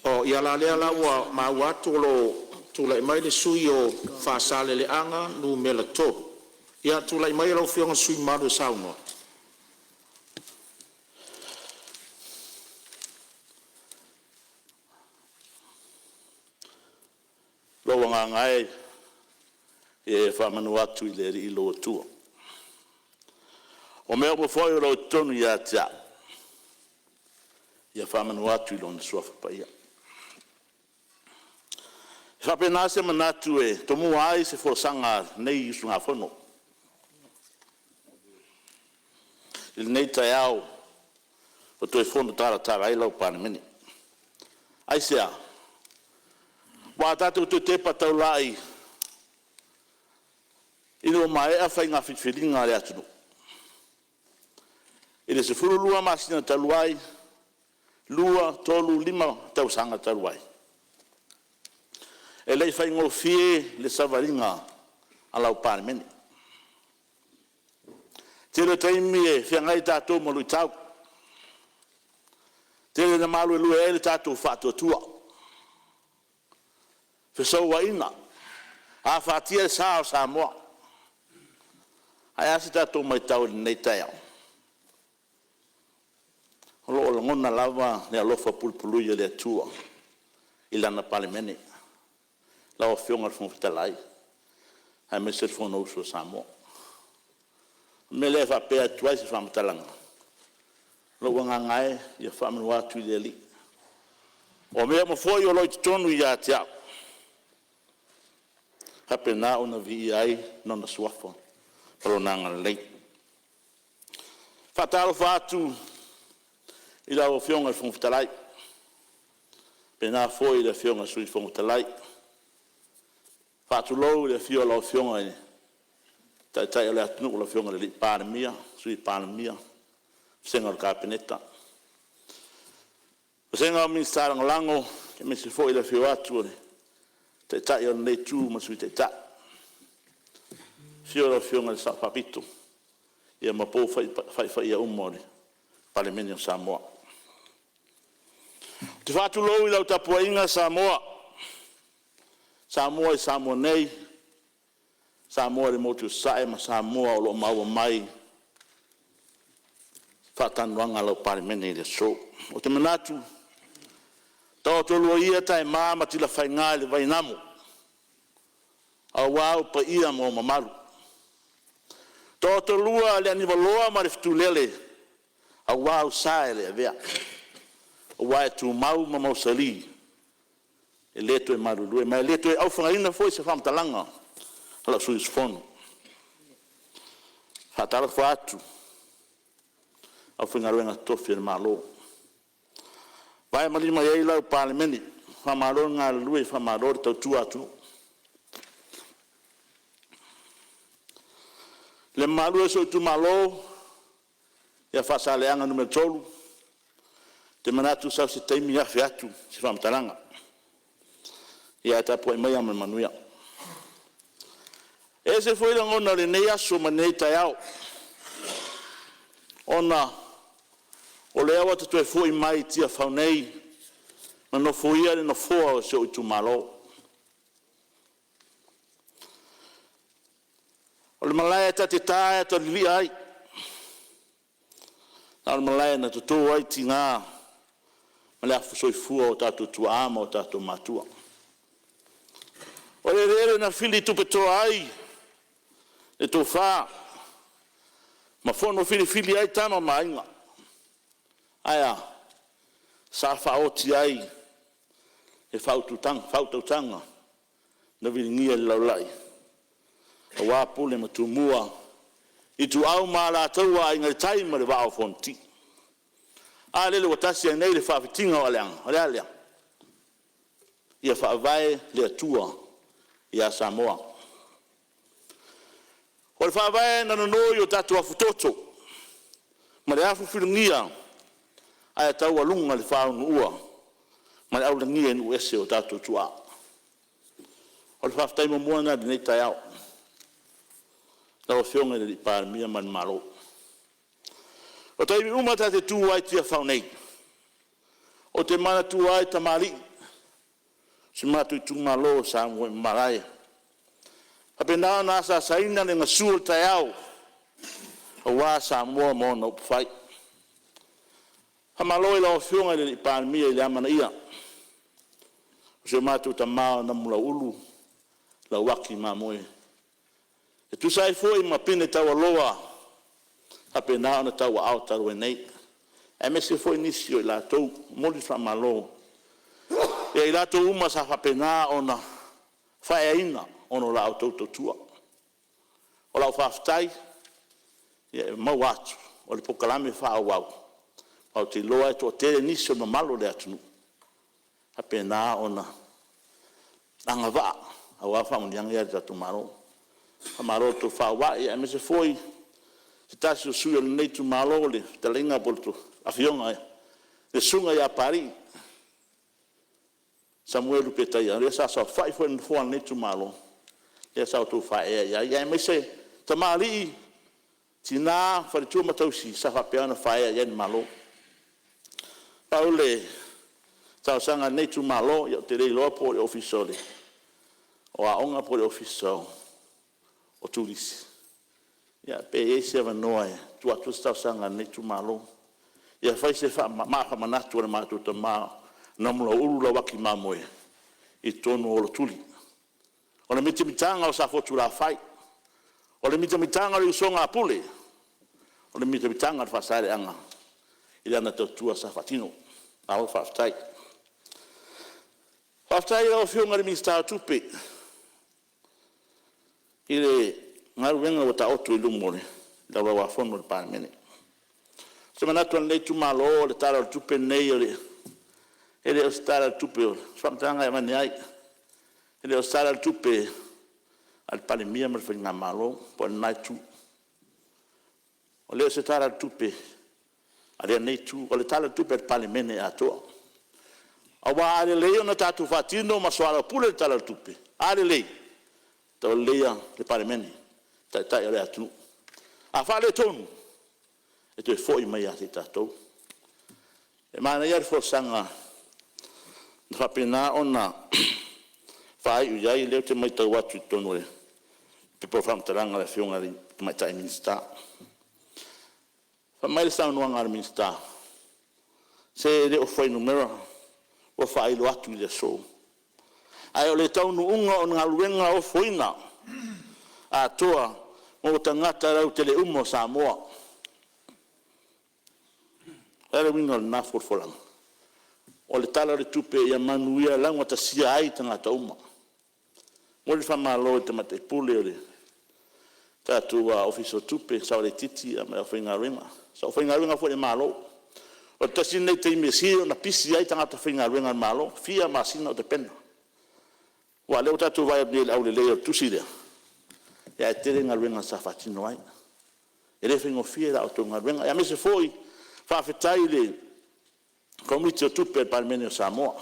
O lea la ua maua atu o lo o tulai mai le sui usufono mo Faasaleleaga 3. Ia tulai maia lau Afioga i le sui usufono mamalu e saunoa. Lou agaga e, ia e faamanu atu i le Alii lou Atua. O mea uma foi o lo o i totonu ia te au, ia faamanu atu i Lona Suafa Paia. E faapena se manatu e tomua ai se folasaga a lenei usugafono i lenei taeao ua toe fono talatala ai lau Palemene. Aisea? Aua a tatou toe tepa taulai ina ua maea faiga filifiliga a le atunuu i le 12 masina talu ai, 2, 3, 5 tausaga talu ai, e le i faigofie le savaliga a lau Palemene. E tele taimi e feagai tatou ma luitau, tele ina maluelue ai lo tatou faatuatua, fesouaina, afatia le sa o Samoa. Ae a se tatou matau i lenei taeao? O lo o lagona lava le alofa pulepuleia o le Atua i Lana Palemene, lau Afioga i le Fofoga Fetalai aemaise le Fonousu a Samoa. O le mea lea e faapea atu ai se faamatalaga, lou agaga e, ia faamanu atu i le Alii. O mea uma foi o lo o i totonu ia te au, faapena ona viia ai Lona suafa ma Lona agalelei. E faatalofa atu i lau Afioga i le Fofoga Fetalai, faapena foi i le Afioga i le Sui Fofoga Fetalai. Faatulou i le afio o lau Afioga i le Taitai o le atunuu lau Afioga i le Palemia, Sui Palemia, Vasega o le Kapeneta, Vasega o Minisita Lagolago, aemaise foi le afio atu o le Taitai o lenei Itu ma le Sui Taitai. Afio lau Afioga i le Sao Faapito ma pou faifaia uma o le Palemene o Samoa. Ou te faatulou i lau tapuaiga Samoa, Samoa i Samoa nei, Samoa i le Motu i Sasae ma Samoa o lo o maua mai faatalanoaga a lau Palemene i le aso. Ou te manatu, taoto lua ia taema ma tilafaiga i le vainamo aua ou paia ma ou mamalu. Taoto lua le anivaloa ma le fetulele aua ou sa e le avea, aua e tumau ma mausali e le toe malulue ma e le toe aufagaina foi se faamatalaga a lou sui usufono. E faatalofa atu i le aufaigaluega totofi a le Malo o vae ma lima i ai lau Palemene, faamalo le galulue, faamalo le tautua atunuu. Le mamalu e o si ou itumalo ia Faasaleleaga 3, ou te manatu sau se taimi afe atu se faamatalaga, ae tapuai maia ma le manuia. E ese foi lagona o lenei aso ma lenei taeao, ona o lea ua ta toe foi mai i Tiafau nei ma nofoia le nofoa o si ou itumalo. O le malae ta te ta ae ta lilia ai, a o le malae na toto ai tiga ma le afu soifua o tatou tuaa ma o tatou matua. O le eleele na fili tupetoa ai le tofa ma fono filifili ai Tama ma Aiga. Ae a? Sa faaoti ai le faautautaga na viligia i le laulai aua Pule ma Tumua, Ituau ma Alataua, Aiga i le Tai ma le Vaa o Fonoti. A lele ua tasi ai nei le faafitiga o aleaga, o le a lea? Ia faavae le Atua ia Samoa. O le Faavae na nono i o tatou afutoto ma le afufulugia ae taualuga i le faaunuua ma le aulagia i nuu ese e o tatou tuaa. O le faafetai muamua lena i lenei taeao lau Afioga i le Palemia ma le Malo. O taimi uma ta te tu ai i Tiafau nei, Ou te manatua ai tamalii o si o matou itumalo sa muaimalae, e faapena ona asaasaina le gasu o le taeao aua Samoa ma ona upufai. Faamalo i lau Afioga i le Palemia i le amanaia o si o matou tama o Namulauulu Lauaki Mamoe e tusa ai foi ma pine taualoa ua faapena ona tauaao talu ai nei, aemaise foi nisi o i latou. E momoli le faamalo ia i latou uma sa faapena ona faaeaina ona o la outou tautua. O lau faafetai, ia e maua atu o le polokalame faaauau, aua ou te iloa e toatele nisi o le mamalu o le atunuu e faapena ona agavaa aua faamanuiaga ia a le tatou Malo. Faamalo le tofa aua'e, aemaise foi se tasi o sui usufono o lenei itumalo le fetalaiga po o le Afioga le Susuga ia Papalii Samuelu Petaia, lea sa saofai foi i le nofoa o lenei itumalo, lea sa outou faaeaea i ai, aemaise tamalii, tina, faletua ma tausi sa faapea ona faaee i ai le Malo. Pau le talosaga a lenei itumalo, ia ou te le iloa po o le Ofisa o Aoga po o le Ofisa o Turisi, pe i ai se avanoa e tuu atu ai se talosaga a lenei itumalo, ia fai se maa faamanatu a le matou tama o Namulauulu Lauaki Mamoe i totonu o Oliotuli. O le mitamitaga o Safotulafai, o le mitamitaga o le usoga a Pule, o le mitamitaga o le Faasaleleaga i lana tautua sa faatino. Malo faafetai. Faafetai i lau Afioga i le Minisita o Tupe i le galuega ua taoto i luma o le Laulau-a-Fono a le Palemene. O se manatu o lenei itumalo o le Tala o le Tupe lenei, e le o se Tala o le Tupe, o se faamatalaga e avane ai, e le o se Tala o le Tupe a le Palemia ma le Faigamalo po o lena Itu. E le o se Tala o le Tupe a lenei Itu, o le Tala o le Tupe a le Palemene atoa. Aua a lelei ona tatou faatino ma soalaupule le Tala o le Tupe, a lelei, tauleleia le Palemene, Taitai o le atunuu. A faaletonu, e toe foi mai ia i tatou. E manaia le folasaga na faapena ona faaiu i ai, lea ou te matau atu i totonu o le pepa o faamatalaga a le Afioga i le Tamaitai Minisita. Fai mai le saunoaga a le Minisita, se e le o fuainumera ua faailoa atu i le aso, ae o le taunuuga o galuega ofoina atoa mo tagata lautele uma o Samoa. O le a le uiga o lena folafolaga? O le Tala o le Tupe ia manuia laugatasia ai tagata uma. E momoli le faamalo i le Tamaitai Pule o le tatou Ofisa o Tupe, le Saoleitiiti ma le aufaigaluega. O aufaigaluega foi a le Malo. O le tasi lenei taimi e sili ona pisi ai tagata faigaluega a le Malo, e fia masina o tapena. Aua o lea ua tatou vaai atu nei i le aulelei o le tusi lea, ae tele galuega sa faatino ai. E le faigofie la outou galuega, aemaise foi faafetai i le Komiti o Tupe a le Palemene o Samoa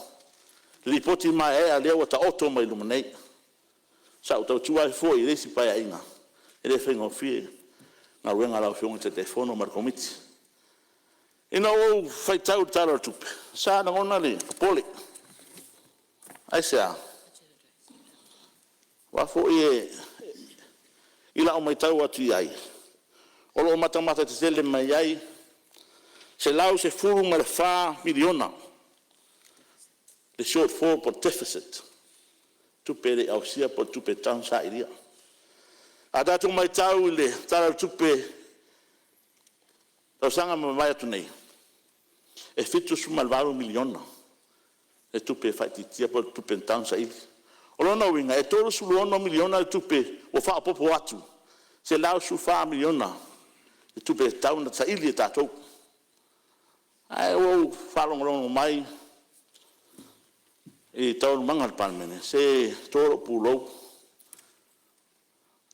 i le Lipoti maeaea lea ua taoto mai luma nei. Sa ou tautua ai foi i le isi Paeaiga, e le faigofie galuega a lau Afioga i le Taitaifono ma le Komiti. Ina ua ou faitau i le Tala o le Tupe, sa lagona le popole. Aisea? Aua foi i lau matau atu i ai, o lo o matamata tetele mai ai $114 miliona le shortfall po o le deficit, tupe e le i ausia po o le tupe e tatau ona sailia. A tatou matau i le Tala o le Tupe i le tausaga na mavae atu nei, e $78 miliona le tupe e faaitiitia po o le tupe e tatau ona saili. O lona uiga, e $36 miliona le tupe ua faaopoopo atu, $114 miliona le tupe e tatau ona saili e tatou. Ae ua ou faalogologo mai i taualumaga a le Palemene, se e to lou pulou.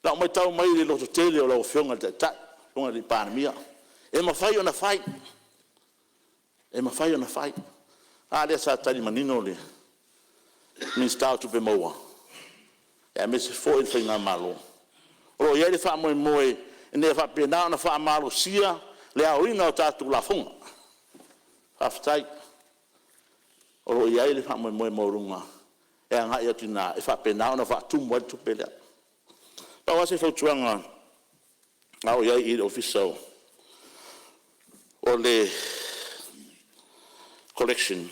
I lau matau mai i le lototele o lau Afioga i le Taitai, lau Afioga i le Palemia, e mafai ona fai, e mafai ona fai. A lea sa tali manino le Minisita o Tupe Maua aemaise foi le Faigamalo, o lo o i ai le faamoemoe ina ia faapena ona faamalosia le aoina o tatou lafoga. Faafetai. O lo o i ai le faamoemoe maualuga e agai atu i ina e faapena ona faatumu ai le tupe lea. Pau lava se fautuaga a o i ai i i le Ofisa o le Collection,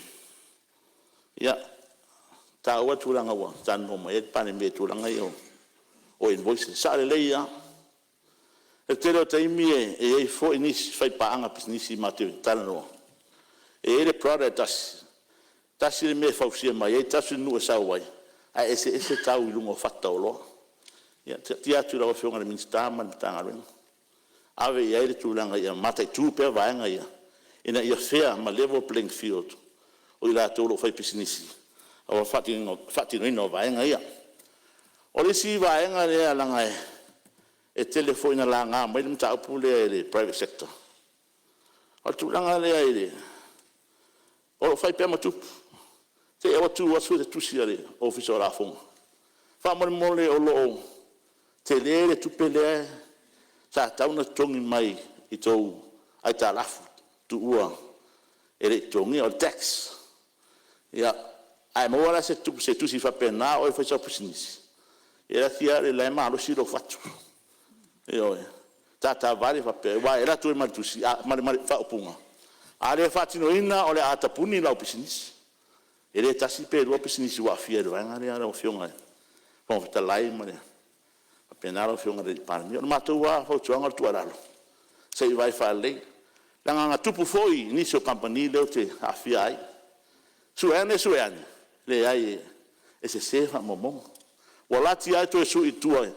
ia, e taua le tulaga ua saunoa mai ai le Palemia i tulaga ia o invoices. E sao lelei lava. O le tele o taimi e i ai foi nisi faipaaga pisinisi matou te talanoa, e i ai le product e tasi, tasi le mea e fausia mai ai, tasi le nuu e sau ai, ae eseese tau i luga o fata o oloa. Ia, e taatia atu i lau Afioga i le Minisita ma le Matagaluega, ave i ai le tulaga ia mataitu pea vaega ia, ina ia fair ma level playing field o i latou o lo o faipisinisi aua le faatinoina o vaega ia. O le isi vaega lea leaga e tele foi ina laga mai le mataupu lea i le private sector, o le tulaga lea o lo o fai pea ma tupu, te i ua tu atu le tusi a le Ofisa o Lafoga, faamolemole o lo o tele le tupe lea sa tatau ona totogi mai i tou aitalafu tuua e le i totogia, o le tax. Ia, ae maua la se tusi faapena a o oe o fai sau pisinisi, e laki a oe o la e malosi lou fatu. Ioe. Tata vale faapea, aua e alu atu ai ma le tusi ma le faaupuga, a le faatinoina o le a tapuni lau pisinisi. E le tasi pe lua pisinisi ua aafia i le vaega lea lau Afioga i le Fofoga Fetalai ma faapena lau Afioga i le Palemia. O le matou lava fautuaga o le tuualalo, se i vaai faalelei, leaga na tupu foi i nisi o kamupani lea ou te aafia ai. Sue ane sue ane, leai e sese faamaumauga. Ua lati lava toe sui i tua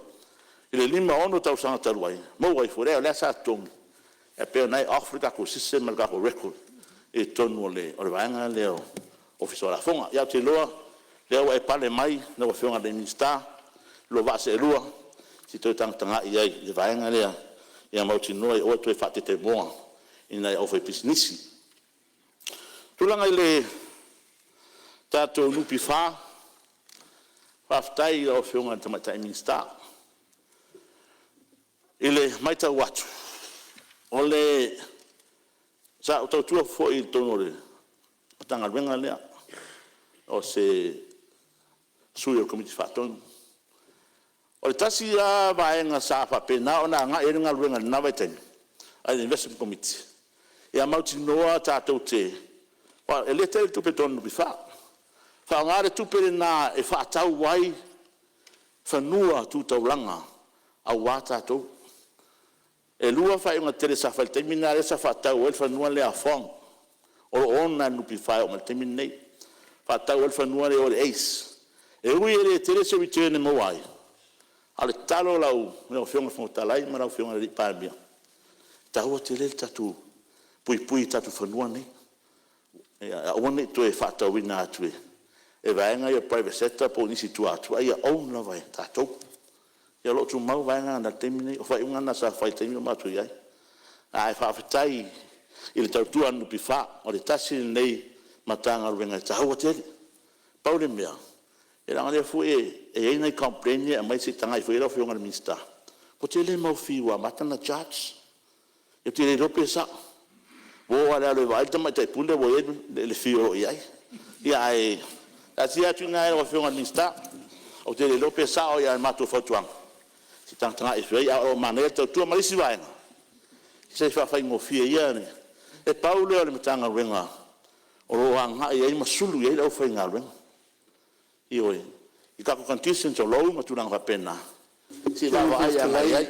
i le 5, 6 tausaga talu ai, maua ifo, leai o la e sa totogi, ae pei o lena e off le tatou system ma le tatou record i totonu o le vaega lea o le Ofisa o Lafoga. Ae ou te iloa o lea ua e pale mai lau Afioga i le Minisita, lou vaa seelua, se i toe tagatagai i ai i le vaega lea, ia mautinoa aua le toe faatetemoa i nai aufaipisinisi. O le tulaga i le tatou NPF, faafetai i lau Afioga i le Tamaitai Minisita. I le matau atu, sa ou tautua foi i totonu o le Matagaluega lea, o se sui o le Komiti Faatonu. O le tasi lava vaega sa faapena ona agai i ai le galuega i lena vaitaimi a le Investment Committee, ia mautinoa tatou te... aua e le tele tupe i totonu o le NPF, faaaoga le tupe lena e faatau ai fanua tu taulaga aua tatou. E 2 faaiuga tetele sa fai i le taimi lena lea sa faatau ai le fanua lea a Fong o lo o ona e le NPF e oo mai i le taimi lenei, faatau ai le fanua lea i o i le ACE. E ui e le tele se return e maua ai, a o le tatalo i lau Afioga i le Fofoga Fetalai ma lau Afioga i le Palemia, e taua tele le tatou puipui i tatou fanua nei, ia aua ne i toe faatauina atu e vaega ia o le private sector po o nisi i tua atu, a ia own lava e tatou. Ia o lo o tumau vaega na i le taimi lenei. O faaiuga na sa fai i le taimi a o matou i ai. Ae faafetai i le tautua a le NPF, o le tasi lenei Matagaluega e taua tele. Pau le mea, leaga o lea foi e i ai nai complain ia e aumai se i tagai ifo i ai lau Afioga i le Minisita, ua tele mau fee ua amata ona charge. Ou te le iloa pe sao. Ua oo lava i le alu e vaai le tamaitai pule ua i ai le fee o lo o i ai. Ia ae taatia atu i ina i lau Afioga i le Minisita. Ou te le iloa pe sao, ae o le matou fautuaga, se i tagatagai ifo i ai, ae o lo o manaia le tautua. Ma le isi vaega, se i faafaigofie ia. E pau lea o le Matagaluega o lo o agai i ai ma sulu i ai le aufaigaluega, ioe, i tatou conditions o loan ma tulaga faapena, se i vaavaai agai i ai.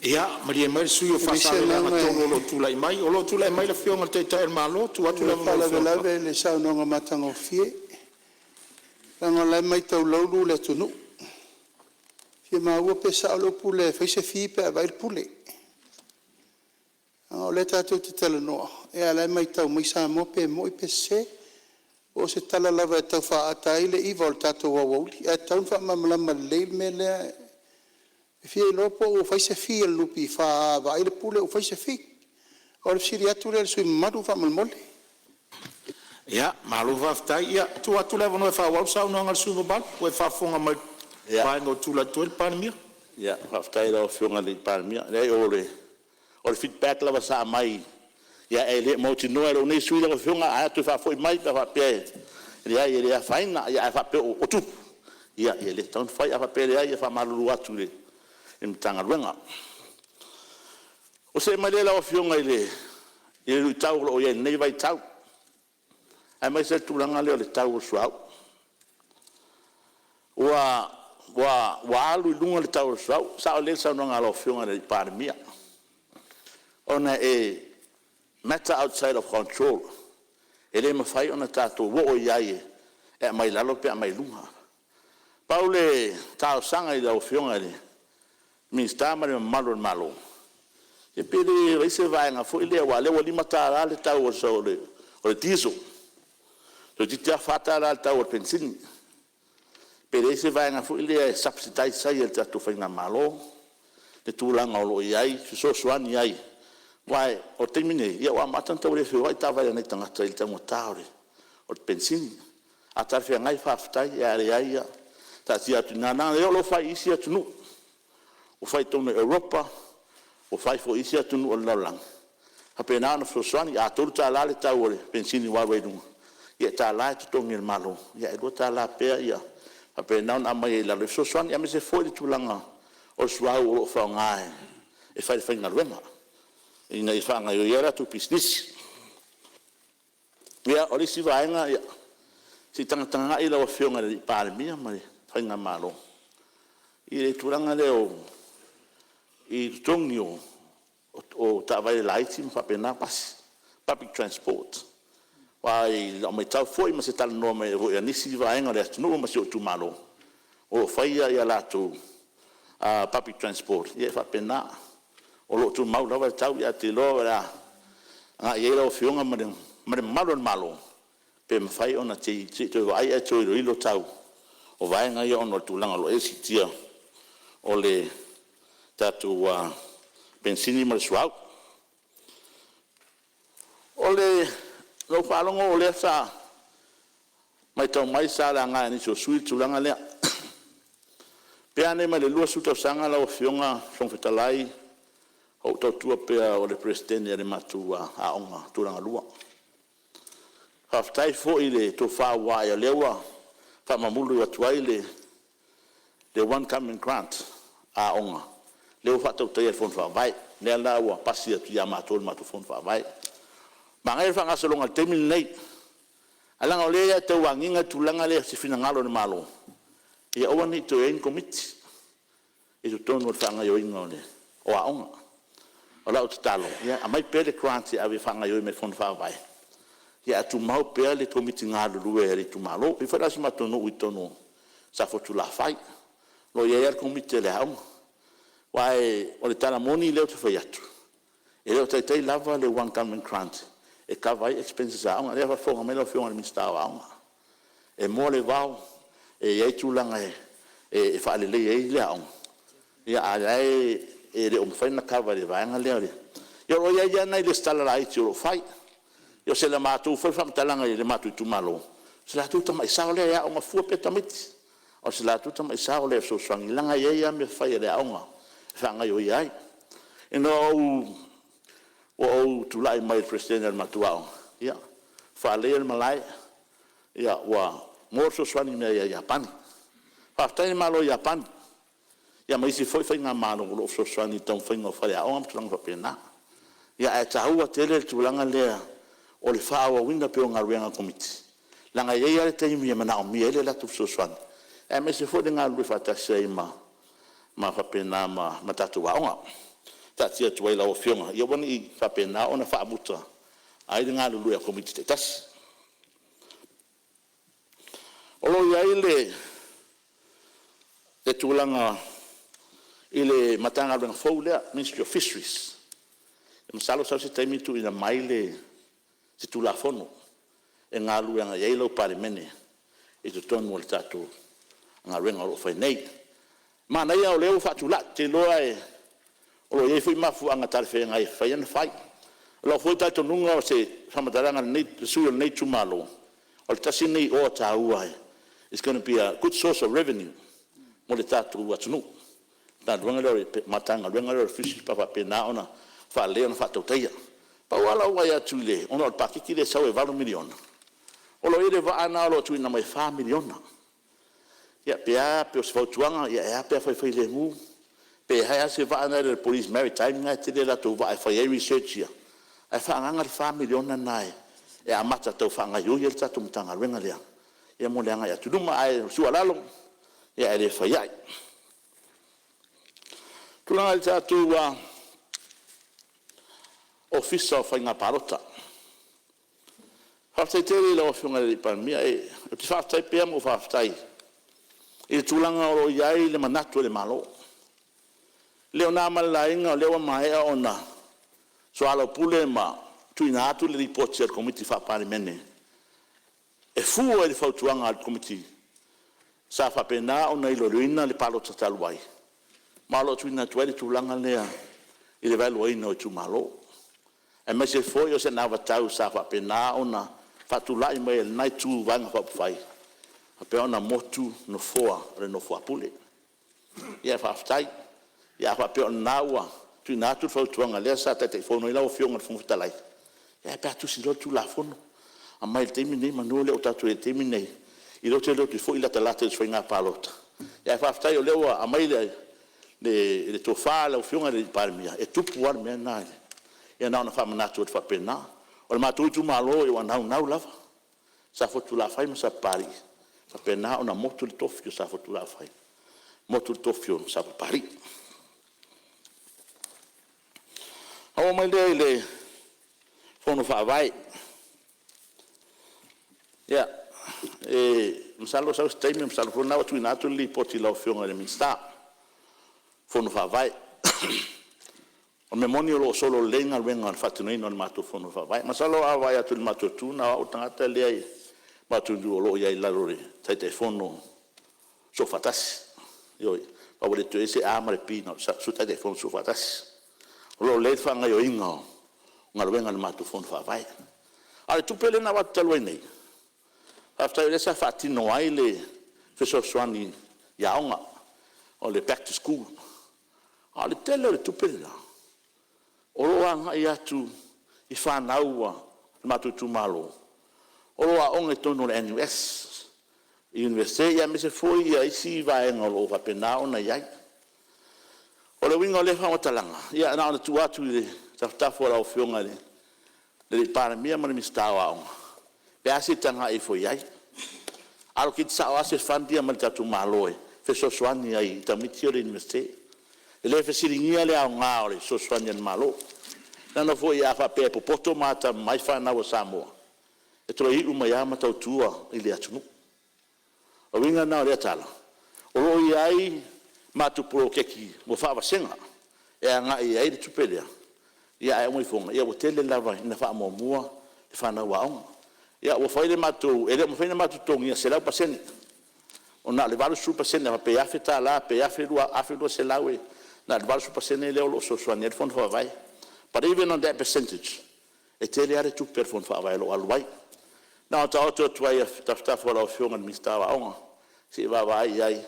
Ia malie mai le sui usufono mo E leai se Faasaleleaga agaga 3 o lo o tulai mai. O lo o tulai mai le Afioga i le Taitai o le Malo. Tuu e atu le avanoa i le faalavelave i le saunoaga matagofie, leaga o la e matau laulu le atunuu. E fia maua pe sao le upu lea e fai se fee pe a vaai le Pule. Leaga o lea tatou te talanoa, a o la e matau mai Samoa pe moni pe sese. Po o se tala lava e tau faaata ai le iva o le tatou aoauli, ae tatau ona faamalamalama lelei le mea lea. E fia iloa po ua fai se fee a le NPF a vaai le Pule ua fai se fee. O le fesili atu lea i le sui usufono mamalu faamolemole. Ia, malo faafetai. Ia, tuu atu le avanoa e faaauau le saunoaga a le sui usufono mamalu, ua e faafofoga mai i le vaega ua tulai atu ai le Palemia. Ia, faafetai i lau Afioga i le Palemia. Leai o le feedback lava sa aumai Ia e le mautinoa e lou nei sui usufono lau Afioga, ae a toe faafoi mai pe a faapea e leai e le afaina. Ae a faapea o tupu, ia e le tatau ona fai, ae a faapea e leai, ia e faamalulu atu i le Matagaluega. Ona see mai lea lau Afioga i le luitau o lo o i ai i lenei vaitau, aemaise le tulaga lea o le tau o le suauu. Ua alu i luga le tau o le suauu, e sao lelei le saunoaga a lau Afioga i le Palemia, ona e matter outside of control, e le mafai ona tatou oo i ai e aumai lalo pe aumai luga. Pau le talosaga i lau Afioga i le Minisita ma le mamalu o le Malo, ia pe le fai se vaega foi lea aua o lea ua $5 le tau o le diesel, toeitiiti lava $4 le tau o le penisini. Pe leai se vaega foi lea e subsidise ai e le tatou faigamalo le tulaga o lo o i ai e fesoasoani ai, aua o le taimi nei, ua amata ona tau le feoai taavale a nai tagata i le taugata o le penisini. A talafeagai faafetai, ae a leai, ia taatia atu i ina, leaga o lea o lo o fai i isi atunuu, ua fai i totonu o Europa, ua fai foi i isi atunuu o le lalolagi, e faapena ona fesoasoani. A $3 le tau o le penisini ua alu ai i luga, ia e $1 e totogi e le Malo ae $2 pea ia faapena ona aumai ai i lalo e fesoasoani, aemaise foi le tulaga o le suauu o lo o faaaoga e fai ai le faigaluega ina ia faagaoioi ai latou pisinisi. Ia, o le isi vaega, se i tagatagai lau Afioga i le Palemia ma le faigamalo i le tulaga lea i totogi o taavale laiti ma faapena pasi, public transport. Aua i lau maitau foi ma se talanoa mai foi a nisi vaega o le atunuu ma si ou itumalo, o lo o fai a latou public transport, ia e faapena. O lo o tumau lava le tau, ae ou te iloa o le a agai i ai lau Afioga ma le mamalu o le Malo, pe mafai ona se i toe vaai ae toe iloilo tau o vaega ia ona o le tulaga o lo o i ai le siitia o le tatou penisini ma le suauu. Na ou faalogo o lea sa matau mai sa laga e nisi o sui usufono le tulaga lea, pe a mai le 20 tausaga lau Afioga i le Fofoga Fetalai o ou tautua pea o le Peresetene o le matou Aoga Tulagalua. Faafetai foi i le tofa ua ae o lea ua faamamulu atu ai le One Government Grant a aoga, lea ua faatautaia e le Fono Faavae, lea la ua pasi atu ia matou i le matou Fono Faavae. Manaia le faagasologa i le taimi lenei, ae leaga o lea e tau agiga le tulaga lea i se finagalo o le Malo ia aua ne i toe i ai ni Komiti i totonu o le faagaoioiga o aoga. O lau tatalo, ia aumai pea le grant e ave e faagaoioi mai i le Fono Faavae, ae tumau pea le Komiti galulue a le itumalo. E pei foi la o si matou nuu i totonu o Safotulafai, o lo o i ai lava le Komiti a le aoga. Aua o le tala moni lea ou te fai atu, e le o taitai lava le One Government Grant e kava ai expenses a aoga. O lea e faafofoga mai lau Afioga i le Minisita o Aoga, e moa le vao, e i ai tulaga e faaleleia ai le aoga, a o la e le o mafai ona kava e le vaega lea. Ia o lo o i ai lava nai resitala laiti o lo o fai. Ia o se matou foi faamatalaga i le matou itumalo, o si latou tamai sao lea e aooga fua pea tamaiti, o si latou tamai sao lea e fesoasoani, leaga e i ai lava mea fai a le aoga e faagaoioia ai. Ina ua ou tulai mai i le Peresetene o le matou aoga, ia, faaleleia le malae, ua maua le fesoasoani mai ia Iapani. Faafetai i le Malo o Iapani, ia ma isi foi faigamalo o lo o fesoasoani i le taumafaiga o faleaoga ma tulaga faapena. Ae taua tele le tulaga lea o le faaauauina pea o galuega a Komiti, leaga e i ai lava le taimi e manaomia ai le latou fesoasoani, aemaise foi le galulue faatasi ai ma faapena ma tatou aoga. Taatia atu ai i lau Afioga, ia aua ne i faapena ona faamuta ai le galulue a Komiti taitasi. O lo o i ai le tulaga i le Matagaluega fou lea, Ministry of Fisheries. Masalo sau se taimi tuuina mai se Tulafono e galulue agai i ai lau Palemene i totonu o le tatou galuega o lo o fai nei. Manaia o lea ua faatulai, ou te iloa o lo o i ai foi mafuaaga talafeagai e mafai ai ona fai. O lou foi talitonuga o se faamatalaga a le sui usufono o lenei itumalo, o le tasi lenei oa taua, it's gonna be a good source of revenue mo le tatou atunuu, le Matagaluega lea o le Fisheries pe a faapena ona faalelei ona faatautaia. Pau lava lau vaai atu ona o le paketi lea e sau e $8 miliona, o lo o i ai le vaa lena o lo o tuuina mai e $4 miliona. Ia pe a pe o se fautuaga, ae a pe a fai filemu, pe i ai lava se vaa lea a le Police Maritime lena e tele a latou vaa e fai ai research ia, ae faaagaaga le $4 miliona lena e amata tau faagaoioi ai le tatou Matagaluega lea mo le agai atu i luma. Ae o le tuualalo, ae le fai ai. O le tulaga i le tatou Ofisa o Faiga Palota. Faafetai tele i lau Afioga i le Palemia. Ou te faafetai pea ma ou faafetai i le tulaga o lo o i ai le manatu o le Malo. E le o na ma le laina o lea ua maea ona soalaupule ma tuuina atu le Lipoti a le Komiti Faa-Palemene e fua i le fautuaga a le Komiti sa faapena ona iloiloina le palota talu ai, ma o lo o tuuina atu ai le tulaga lea i le valueina o itumalo, aemaise foi o se anavatau sa faapena ona faatulai mai e lena Itu o Vaega Faaupufai, faapea ona motu nofoa o le nofo a Pule. Ia faafetai. Ia a faapea o lena ua tuuina atu le fautuaga lea sa Taitaifono ai lau Afioga i le Fofoga Fetalai, e a pe a tusi loa le Tulafono, aumai i le taimi lenei meamanu o lea ua tatou i ai i le taimi lenei, e le o toe foi latalata i se faiga palota. Ae faafetai o lea ua aumai le tofa a lau Afioga i le Palemia, e tupu lava le mea lena. Ia na ona faamanatu atu faapena. O le matou itumalo ua naunau lava Safotulafai ma Sapapalii ia faapena ona motu le tofi o Safotulafai, motu le tofi o Sapapalii. Ona ou oo mai lea i le Fono Faavae. Ia, masalo e sau se taimi, masalo foi o lena ua tuuina atu le Lipoti i lau Afioga i le Minisita o Fono Faavae. O le mea moni o lo o solo lelei galuega i le faatinoina o le matou Fono Faavae. Masalo a vaai atu i le matou itu, na o au le tagata lea i le matou itu o lo o i ai i lalo o le Taitaifono Soofaatasi. Ioe. Ma ua le toe i ai se A ma le P na o le Sui Taitaifono Soofaatasi. O lo o lelei le faagaoioiga o galuega a le matou Fono Faavae. A o le tupe lea na avatu talu ai nei, faafetai o lea sa faatino ai le fesoasoani i aoga, o le back to school. A o le tele o le tupe lena, o lo o agai atu i fanau a le matou itumalo o lo o aooga i totonu o le NUS, Iunivesite aemaise foi isi vaega o lo o faapena ona i ai. O le uiga o lea faamatalaga, ia na ona tuu atu i tafatafa o lau Afioga i le Palemia ma le Minisita o Aoga, pe a se i tagai ifo i ai, allocate sao lava se fund ia mai le tatou Malo e fesoasoani ai i tamaiti ia o le Iunivesite. E le fesiligia le aoga o le fesoasoani a le Malo, leaga foi a faapea e popoto ma atamamai fanau a Samoa, e toe iu mai lava ma tautua i le atunuu. O le uiga lena o lea tala, o lo o i ai matou poloketi ua faavasega e agai i ai le tupe lea, ae uma ifoga ua tele lava ina faamuamua le fanau aoga. Ia ua fai le matou… e le o mafai ona matou totogiina 100%, na o le 80% a faapea e $1,000 pe $1,200, na o le 80% lea o lo o fesoasoani ai le Fono Faavae. But even on that percentage, e tele lava le tupe a le Fono Faavae o lo o alu ai. Na ona taoto atu ai i tafatafa o lau Afioga i le Minisita o Aoga, se i vaavaai i ai,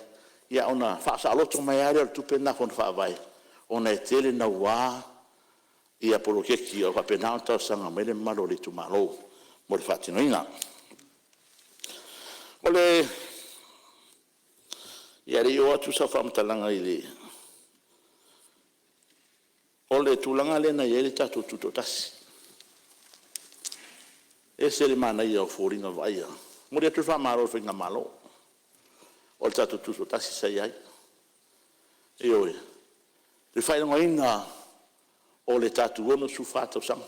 ona faasaoloto mai lava lea o le tupe lena a le Fono Faavae, ona e tele naua poloketi o lo o faapena ona talosaga mai ai le mamalu o le itumalo mo le faatinoina. Ia, a o le i oo atu sau faamatalaga i le… O le tulaga lea na i ai le tatou Tutoatasi, e ese le manaia o foliga vaaia. E momoli atu le faamalo i le Faigamalo, o le tatou Tutoatasi sa i ai. Ioe. I le faailogaina o le tatou 64 tausaga.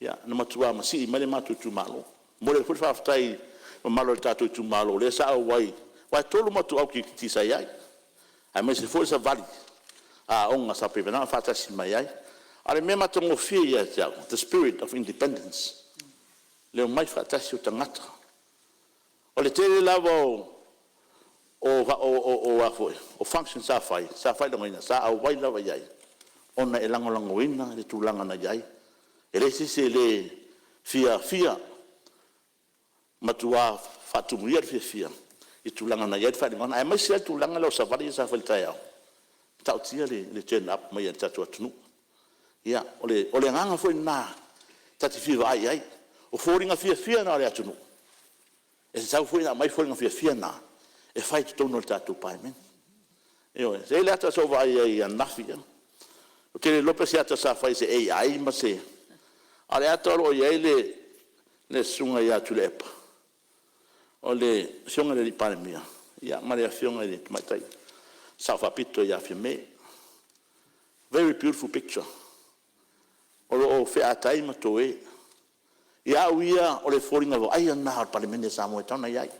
Ia, na matua masii mai le matou itumalo. E momoli atu foi le faafetai i le mamalu o le tatou itumalo lea sa auai, aua e 3 matou alu kirikiti sa i ai, aemaise foi le savali a aoga sa faapena ona faatasi mai ai. A o le mea matagofie ia te au, the spirit of independence, le omai faatasi o tagata. O le tele lava o functions sa fai, sa faailogaina, sa auai lava i ai, ona e lagolagoina le tulaga na i ai. E leai se isi e le fiafia, matua faatumuia le fiafia i le tulaga na i ai le faailogaga, aemaise lava le tulaga lea o savali sa fai i le taeao, e matautia le turn up mai o le tatou atunuu. Ia, o le agaga foi lena ta te fia vaai i ai. O foliga fiafia na o le atunuu, e tatau foi ona aumai foliga fiafia na e fai i totonu o le tatou Palemene. Ioe. E i ai le ata sa ou vaai ai ananafi ea, ou te le iloa po o se ata sa fai i se AI ma se… A o le ata o lo o i ai le Susuga ia Tuilaepa, o le Afioga i le Palemia ma le Afioga i le Tamaitai Sao Faapito ia Fiame. Very beautiful picture. O lo o featai ma toe. Ia au ia, o le foliga vaaia lena o le Palemene a Samoa e tatau ona i ai.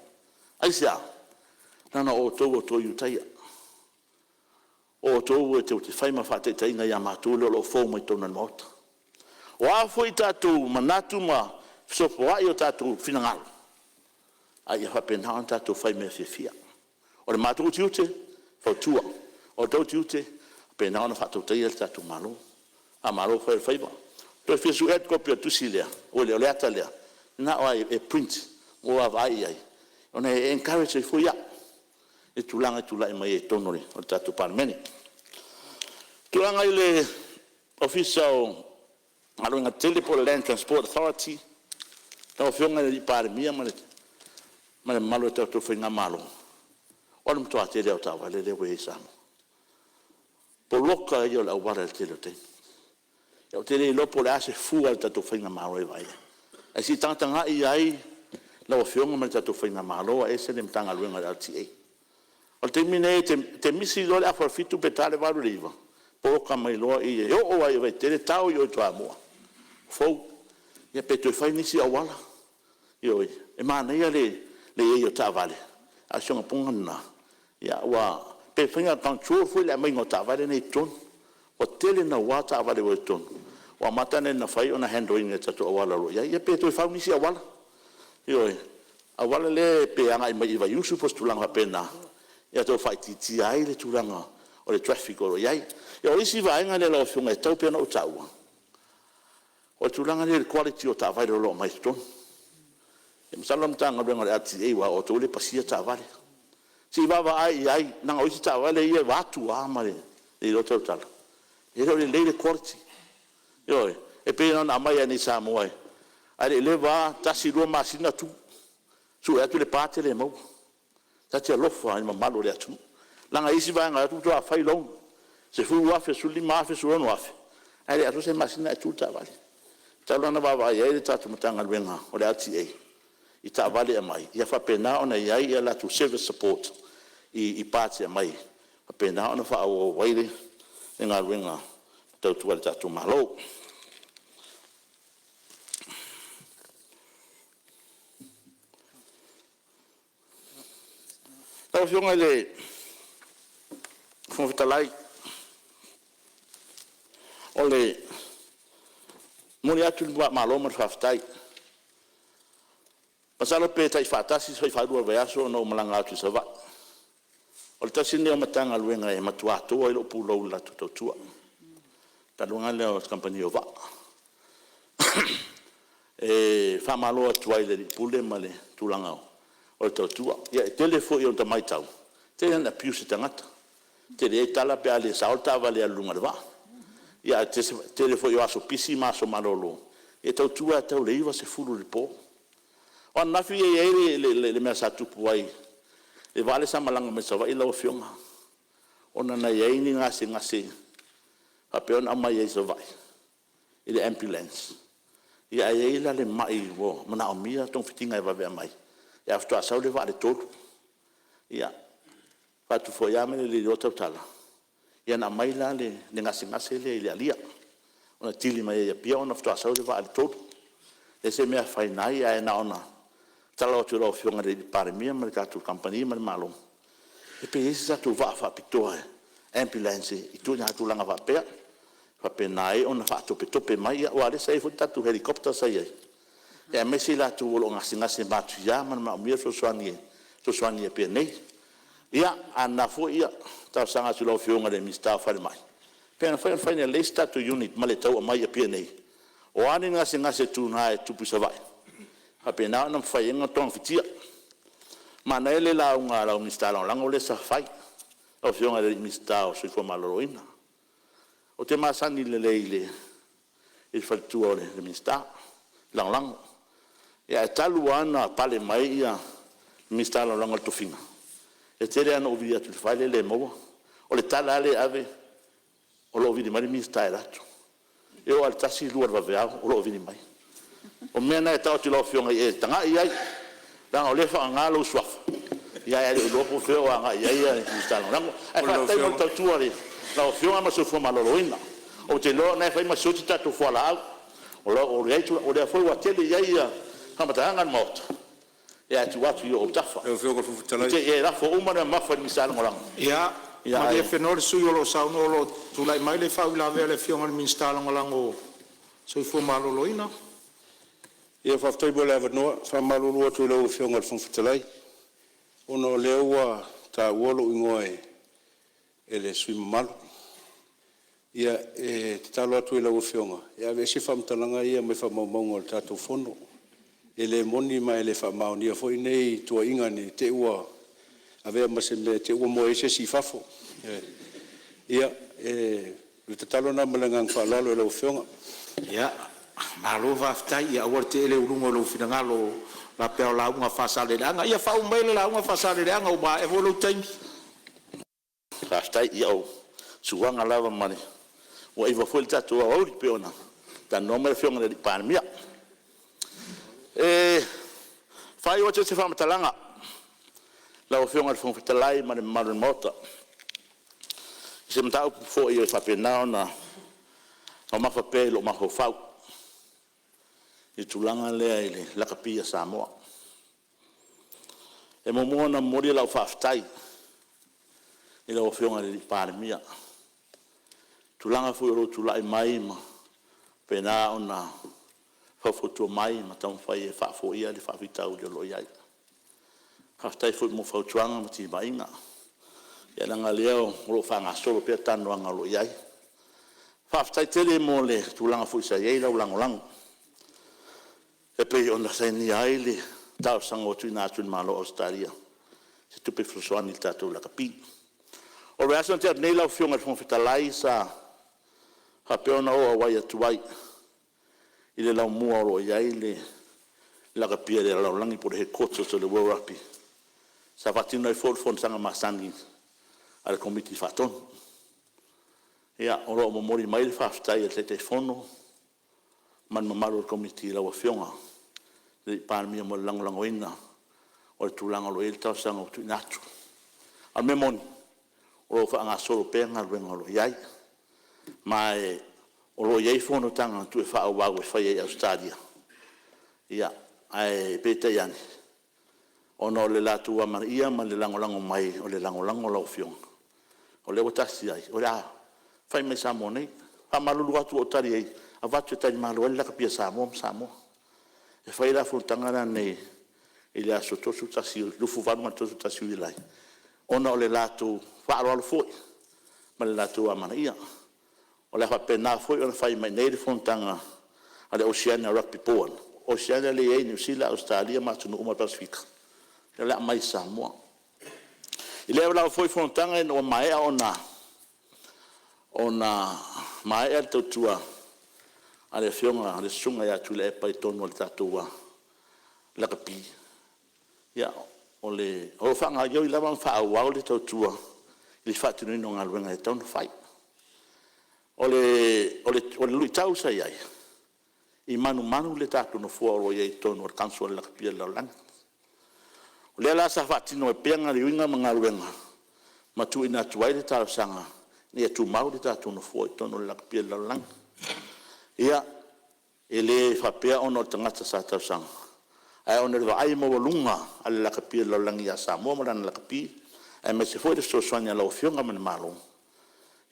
Aisea? Leaga o outou o toe Ulutaia, o outou tou te fai ma faataitaiga ia matou lea o lo o fou mai totonu o le Maota. O a foi tatou manatu ma fesopoai o tatou finagalo, a ia faapena ona tatou fai i mea fiafia. O le matou tiute, e fautua. O outou tiute, e faapena ona faatautaia le tatou Malo. Faamalo fai o le faiva. Toe fia sue le kopi o le tusi lea, oi le ata lea, manao lava e print mo le vaavaai i ai, ona e encourage ai foi au i tulaga e tulai mai ai i totonu o le tatou Palemene. O le tulaga i le Ofisa o Galuega Tetele po o le Land Transport Authority, lau Afioga i le Palemia ma le mamalu o le tatou faigamalo, o le matua tele lava o taavale lea ua i ai i Samoa. O le poloka ia o le auala i le tele o taimi. Ou te le iloa po o le a se fua a le tatou faigamalo e vaai ai, ae se i tagatagai i ai lau Afioga ma le tatou faigamalo aemaise le Matagaluega o le LTA. O le taimi lenei, e te misi loa le afa o le 7 pe ta le 8 i le 9, poloka mai loa i i, e oo lava i Vaitele tao i o i Toamua, fou. Ia pe toe fai nisi auala. Ioe. E manaia le i ai o taavale, a o si ona pona lena, pe mafai ona control foi le aumaiga o taavale nei i totonu. Ua tele naua taavale ua i totonu, ua amata ona fai ona handle ina e tatou auala o lo o i ai. Ia pe toe fau nisi auala, ioe, auala lea pe agai mai i Vaiusu po o se tulaga faapena, ia tau faaitiitia ai le tulaga o le traffic o lo o i ai. Ia o isi vaega ia lau Afioga e tatau pea ona ou taua, o le tulaga lea i le quality o taavale o lo o aumai totonu. Masalo o le Matagaluega o le LTA aua o outou lea e pasia taavale, se i vaavaai i ai, leaga o isi taavale ia vaeatu lava ma le le iloa tautala, e le o lelei le quality. Ioe. E pei na ona aumai lava iinei i Samoa ae le i leva lava, tasi lua masina tu, sue atu le part e le maua. Ta te alofa i le mamalu o le atunuu, leaga e i ai isi vaega e o atu faatoa fai loan, $10,000, $15,000, $16,000, ae le atoa se masina ae tu le taavale. E tatau la ona vaavaai i ai le tatou Matagaluega o le LTA i taavale e aumai, ia faapena ona i ai a latou service support i parts e aumai e faapena ona faaauau ai le galuega e tautua ai le tatou Malo. Lau Afioga i le Fofoga Fetalai, o le momoli atu le faamalo ma le faafetai. Masalo pe tai faatasi pe fai faalua i le vaiaso ona ou malaga atu i Savaii. O le tasi lenei o Matagaluega e matua toa ai lou pulou i le latou tautua, le Matagaluega lea o le Kamupani o Vaa. E faamalo atu ai i le Alii Pule ma le tulaga o le tautua. Ia e tele foi ina ota matau, e tele ina abuse e tagata, e tele tala pe a le sao le taavale e alu i luga o le vaa. Ae o le tele foi o aso pisi ma aso malolo, e tautua lava e tau i le 9, 10 i le po. O ananafi e i ai le mea sa tupu ai i le vaa lea sa malaga mai Savaii lau Afioga, ona na i ai ni gasegase faapea ona aumai ai i Savaii i le ambulance, ae i ai la le mai ua manaomia togafitiga e vave aumai, ae faatoa sau le vaa i le 3. Ia, fai atu foi lava ma le le iloa tautala, ia na aumai la le gasegase lea i le alia, na kili mai ai i Apia ona faatoa sau le vaa i le 3. E leai se mea e afaina ai, ae na ona tatalo atu i lau Afioga i le Palemia ma le tatou kamupani ma le Malo, pe i ai se tatou vaa faapitoa ambulance i ituaiga tulaga faapea, e faapena ai ona faatopetope mai, aua o lea sa i ai foi le tatou helicopter sa i ai, aemaise i latou o lo o gasegase matuia ma manaomia le fesoasoani i Apia nei. Ia, a na foi e talosaga atu i lau Afioga i le Minisita o Falemai, pe mafai ona fai ina ia lelei se tatou unit ma le tau aumai i Apia nei, o a ni gasegase tuga e tutupu i Savaii, e faapena ona mafai ai ona togafitia. Manaia le lauga a lau Minisita Lagolago lea sa fai, lau Afioga i le Minisita o le Soifua Maloloina. Ou te masani lelei i le i le faletua o le Minisita Lagolago. Ae talu lava ona pale mai le Minisita Lagolago i le tofiga, e tele lava ina ou vili atu i le fale e le maua. O le tala lava lea e ave, o lo o vili mai le Minisita e alu atu. E oo lava i le 1, 2 i le vaveao o lo o vili mai. O mea na e tau atu i lau Afioga ia e tagai i ai, leaga o lea e faaaoga lou suafa, ae le o iloa po o fea o agai i ai Minisita Lagolago. Ae faafetai mo le tautua i lau Afioga ma le soifua maloloina. Ou te iloa o lena e fai ma sioti tatou fualaau, o lea foi ua tele i ai faamatalaga a le Maota, ae tuu atu i ou autafa. Ne i te i ua e lafo uma le mamafa i le Minisita Lagolago, Ia malie le sui usufono o lo o saunoa o lo o tulai mai le faauilavea a le Afioga i le Minisita Lagolago o le Soifua Maloloina. Ia faafetai mo le avanoa. E faamalulu atu i lau Afioga i le Fofoga Fetalai, ona o lea ua taua lou igoa e le sui usufono mamalu. Ia, e tatalo atu i lau Afioga e aveese faamatalaga ia mai faamaumauga o le tatou Fono. E le moni ma e le faamaonia foi nei tuuaiga ne i te i ua avea ma se mea i te i ua moe ai se isi i fafo. Ia, o le tatalo lena ma le agaga faaaloalo i lau Afioga. Ia, malo faafetai. Ia aua le tee lea i luga o lou finagalo faapea o lauga a Faasaleleaga. Ia faauma maia le lauga a Faasaleleaga ua maea foi lou taimi. Faafetai. Ia o suaga lava ma le… ua iva foi le tatou aoauli pei ona talanoa mai le Afioga i le Palemia. E faaiu atu ai se faamatalaga lau Afioga i le Fofoga Fetalai ma le mamalu o le Maota, i se mataupu foi e faapena ona mamafa pea i lou mafaufau i le tulaga lea i le lakapi a Samoa. E muamua ona momoli lau faafetai i lau Afioga i le Palemia i le tulaga foi o lou tulai mai ma faapena ona faufautua mai ma taumafai e faafoia le faafitauli o lo o i ai. Faafetai foi mo fautuaga ma timaiga, ia leaga o lea o lo o faagasolo pea talanoaga o lo o i ai. Faafetai tele mo le tulaga foi sa i ai lau lagolago e pei ona sainia ai le talosaga ua tuuina atu i le Malo o Ausetalia i se tupe fesoasoani i le tatou lakapi. O le vaiaso na tea atu nei lau Afioga i le Fofoga Fetalai sa faapea ona ou auai atu ai i le laumua o lo o i ai le lakapi a le lalolagi po o le Headquarters o le World Rugby, sa faatino ai foi le fonotaga masani a le Komiti Faatonu. Ia, o lo o momoli mai le faafetai a le Taitaifono ma le mamalu o le Komiti i lau Afioga i le Palemia mo le lagolagoina o le tulaga o lo o i ai le talosaga ua tuuina atu. A o le mea moni, o lo o faagasolo pea galuega o lo o i ai, ma o lo o i ai fonotaga na toe faaauau e faia i Ausetalia, ae peitai ane, ona o le latou amanaia ma le lagolago mai o le lagolago a lau Afioga, o lea ua tasi ai, o le a fai mai Samoa nei. E faamalulu atu ua ou tali e avatu e talimalo ai le lakapi a Samoa ma Samoa. E fai la fonotaga la nei i le aso 31, 28 ma le 31 o Iulai ona o le latou faaaloalo foi ma le latou amanaia. O le a faapena foi ona fai mai i inei le fonotaga a le Oceania Rugby Board. O Oceania lea e i ai Niu Sila, Ausetalia ma atunuu uma o le Pasefika, lea o le a aumai i Samoa. I lea lava foi fonotaga ina ua maea ona maea le tautua a le Afioga le Susuga ia Tuilaepa i totonu o le tatou lakapi, ia, o lo o faagaoioi lava ma faaauau le tautua i le faatinoina o galuega e tatau ona fai. O le luitau sa i ai, e manumanu le tatou nofoa o lo o i ai i totonu o le Council a le Lakapi o le Lalolagi. O lea la sa faatino ai pea galuega ma tuuina atu ai le talosaga ina ia tumau le tatou nofoa i totonu o le Lakapi o le Lalolagi. Ia, e le faapea ona o le tagata sa talosaga, ae ona o le vaai maualuga a le Lakapi o le Lalolagi ia Samoa ma lana lakapi, aemaise foi le fesoasoani a lau Afioga ma le Malo,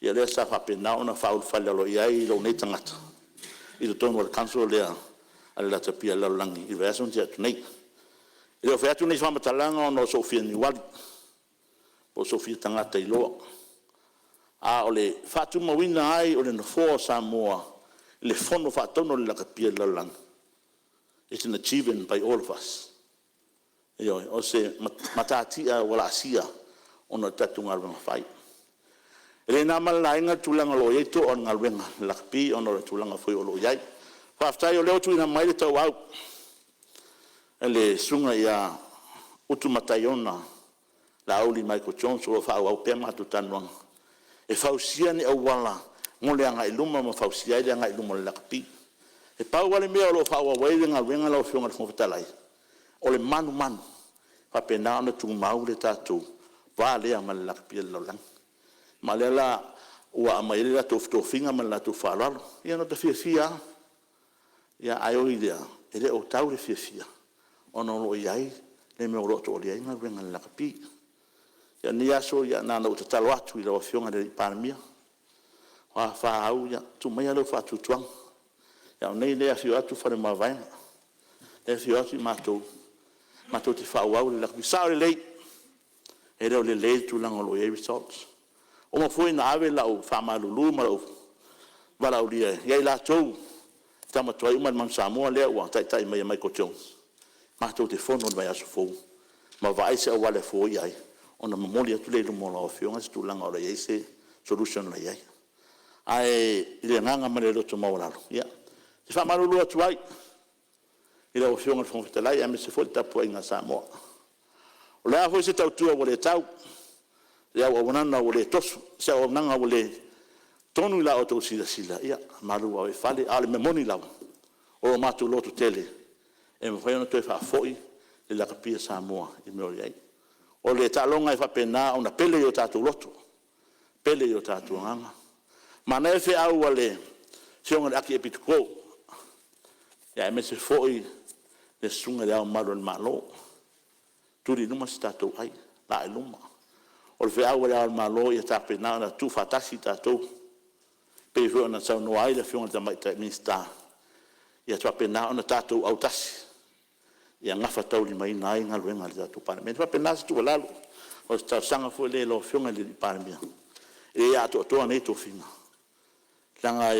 ia lea sa faapena ona faaulufale aloaia ai lou nei tagata i totonu o le Council lea a le Lakapi a le Lalolagi i le vaiaso na tea atu nei. E le o fai atu nei faamatalaga ona o sou fia niuali po o sou fia tagata iloa, a o le faatumauina ai o le nofoa o Samoa i le Fono Faatonu a le Lakapi o le Lalolagi, it's an achievement by all of us. Ioe. O se matatia ua laasia ona o le tatou galuega fai. E le na ma le laina le tulaga o lo o i ai toa o le galuega a le lakapi ona o le tulaga foi o lo o i ai. Faafetai o lea ua tuuina mai le tauau e le Susuga ia Utumataiona Laauli Michael Jones, o lo o faaauau pea matou talanoaga e fausia ni auala mo le agai i luma ma fausia ai le agai i luma o le lakapi. E pau lava le mea o lo o faaauau ai le galuega lau Afioga i le Fofoga Fetalai, o le manumanu e faapena ona tumau le tatou va lea ma le lakapi o le lalolagi. Ma o lea la ua aumai ai le latou tofiga ma le latou faaaloalo. Ia na ota fiafia lava, ae ui i lea, e le o tau le fiafia ona o lo o i ai le mea o lo o to'alia ai galuega a le lakapi. Ia o lenei aso, na ona ou tatalo atu i lau Afioga i le Palemia, o a fa au, ia tuu maia lou faatuatuaga. Ia o nei o lea e afio atu Faleomavaega, o lea e afio atu matou, matou te faaauau le lakapi. E sao lelei, e le o lelei le tulaga o lo o i ai results. Ua uma foi ona ave lau faamalulu ma lou valaaulia ia i latou tama tuai uma i le Manu Samoa lea ua taitai mai e Michael Jones, matou te fono i le vaiaso fou ma vaai se auala e foia ai, ona momoli atu lea i luma o lau Afioga se tulaga o le a i ai se solution o le a i ai. Ae i le agaga ma le loto maualalo, ia, e faamalulu atu ai i lau Afioga i le Fofoga Fetalai aemaise foi le tapuaiga a Samoa. O le a foi se tautua ua le tau, se auaunaga ua le toso, se auaunaga ua le tonu i la outou silasila, ia malu ave i fale, a o le mea moni lava, o lo matou lototele e mafai ona toe faafoi le lakapi a Samoa i le mea o i ai. O le taaloga e faapena ona pele i o tatou loto, pele i o tatou agaga. Manaia le feau a le Afioga i le Akiepikopo aemaise foi le Susuga i Le Ao Mamalu o le Malo, tuli i luma so tatou ai, laa i luma. O le feau a Le Ao o le Malo ia faapena ona tuufaatasi tatou, pei foi ona saunoa ai le Afioga i le Tamaitai Minisita, ia faapena ona tatou autasi ia gafataulimaina ai galuega a le tatou Palemene. E faapena se tuualalo, o se talosaga foi lea i lau Afioga i le Palemia, e le atoatoa nei tofiga, leaga